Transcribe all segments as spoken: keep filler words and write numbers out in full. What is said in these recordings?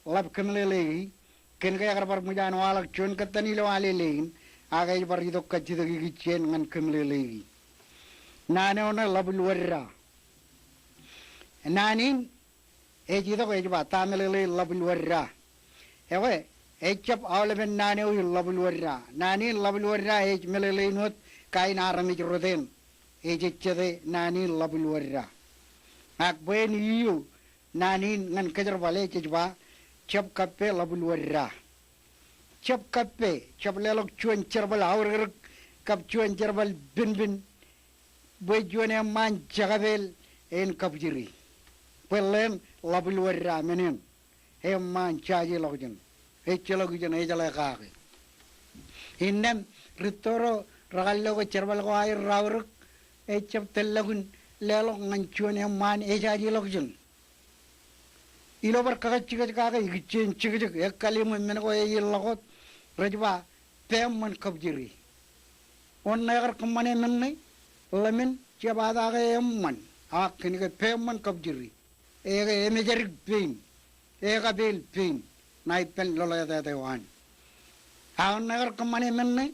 ḷap kōmeḷeḷeiki, kōn ke ekar bar ṃōj an waḷọk juon kōttan ilo alele in, ak ej bar itok kajjitōk ikijjien ñan kōmeḷeḷeiki. Naan eo ṇe Ḷabwilwōdda. Naan in ej itok ej ba, ta meḷeḷein Ḷabwilwōdda? Ekwe, ejjab aolepen naan eo in Ḷabwilwōdda. Naan in Ḷabwilwōdda ej meḷeḷein wōt kain armej rot eṇ ejejjete naan in Ḷabwilwōdda. Ak bwe en iiō naan in ñan kōjerbale jej ba, jab kappe Ḷabwilwōdda. Jab kappe, jab leḷọk juon jerbal aorōkrōk kab juon jerbal pinpin bwe juon eṃṃaan jakapeel en kabwijeri. Bwe ḷeeṇ Ḷabwilwōdda men eṇ eṃṃaan jajeḷọkjeṇ, ejjeḷọkjeṇ, ejeḷā kake. Innām rūtto ro rekar lo ke jerbal ko aer raorōk, ejjab tōllọkin leḷọk ñan juon eṃṃaan ejajeḷọkjeṇ. Ilo bar kakajjikōj kake ikijjien jekjek, ekkalliṃwe men ko ej ilọk wōt, rej ba, peeṃṃan kabwijeri. Wōn ṇe ekar kōṃṃane men ṇe? Ḷōmān, jab ata ke eṃṃan, ak kōn ke peeṃṃan kabwijeri. Eke emejadik pein, ekapeel pein, ṇa ippān loḷeeteet eo an. Ak wōn ṇe ekar kōṃṃane men ṇe?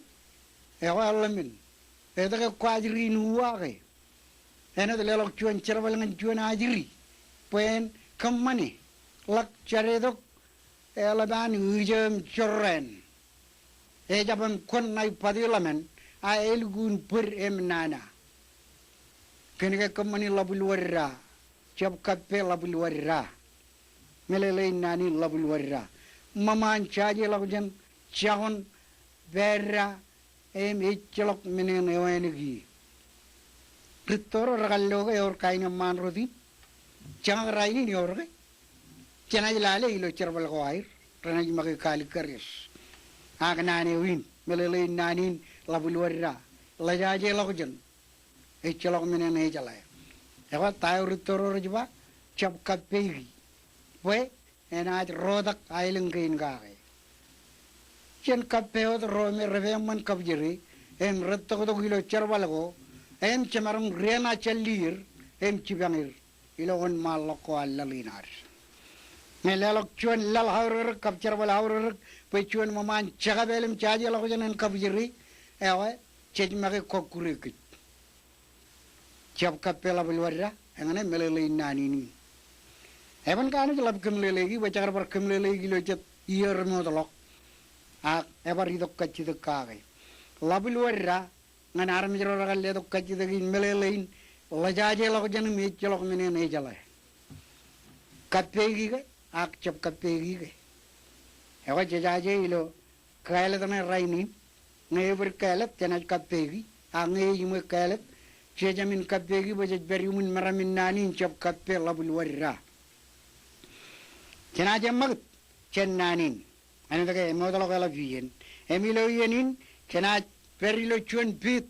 Ekwe ḷōmān, etke kwaajri in uwaake? Āinwōt leḷọk juon jerbal ñan juon ajri bwe en kōṃṃane ḷak jadtok eḷap an ijō im jorrāān. Ejab im kwōn ṇa ippāti ḷōmān, a elukkuun bōd im nana. Kōn ke kōṃṃani Ḷabwilwōdda, jab kappe Ḷabwilwōdda. Meḷeḷein naan in Ḷabwilwōdda. Ṃōṃaan jajeḷọkjeṇ, jakun, pād da, im ejjeḷọk men eṇ ewānōk ie. Rūtto ro rekar lo ke ewōr kain eṃṃaan rot in? Jeñak rainin ewōr ke? Jenaaj lale ilo jerbal ko aer, renaaj make kaalikkar es. Ak naan eo in, meḷeḷein naan in Ḷabwilwōdda, ḷōjajeḷọkjeṇ, ejjeḷọk men eṇ ejeḷā. Ekwe ta eo rūtto ro rej ba, jab kappeiki. Bwe enaaj rotak aelōñ kein kake. Jen kappe wōt ro me repeeṃṃan kabwijeri, im rej toktok ilo jerbal ko, im jemaroñ ri-eṇ ajjallier, im jipañ er ilo wōnṃaanḷọk ko an laḷ in ad. Ñe leḷọk juon laḷ aorōkrōk kab jerbal aorōkrōk bwe juon ṃōṃaan jakapeel im jajeḷọkjeṇ en kabwijeri, ekwe jej make kọkkure kōj. Jab kappe Ḷabwilwōdda, eñṇe meḷeḷein naan in. Eban kanooj ḷap kōmeḷeḷeiki bwe jekar bar kōmeḷeḷeiki ilo jet iiō remootḷọk, ak ebar itok kajjitōk kake. Ḷabwilwōdda ñan armej ro rekar letok kajjitōk in meḷeḷein ḷōjajeḷọkjeṇ im ejjeḷọk men eṇ ejeḷā. Kappeiki ke, ak jab kappeiki ke? Ekwe jejaje ilo kāālōt ṇe rainin, ñe ebōd kāālōt jenaaj kappeiki, ak ñe ejiṃwe kāālōt, jejamin kappeiki bwe jej pād iuṃwin meram in naan in jab kappe Ḷabwilwōdda. Jenaaj eṃṃakūt jān naan in, āinwōt ke emootḷọk eḷap iien. Im ilo iien in, jenaaj pād ilo juon piit